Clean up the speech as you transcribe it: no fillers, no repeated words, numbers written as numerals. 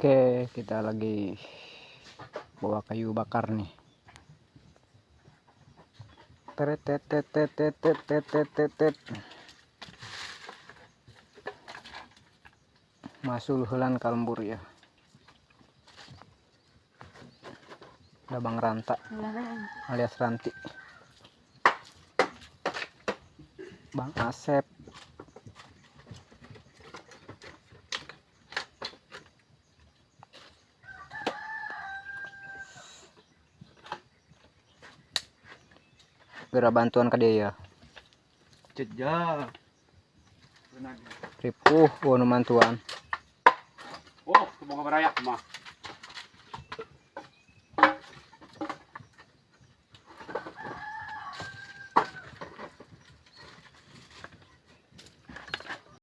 Oke, kita lagi bawa kayu bakar nih. Teret tet tet tet tet tet tet tet tet tet. Masul heulan ka lembur ya. Ada Bang Ranta alias Ranti. Bang Asep. Geura bantuan ka dia ya. Jejak. Ripuh, wah, nu mantuan. Oh, kumaha barayak mah.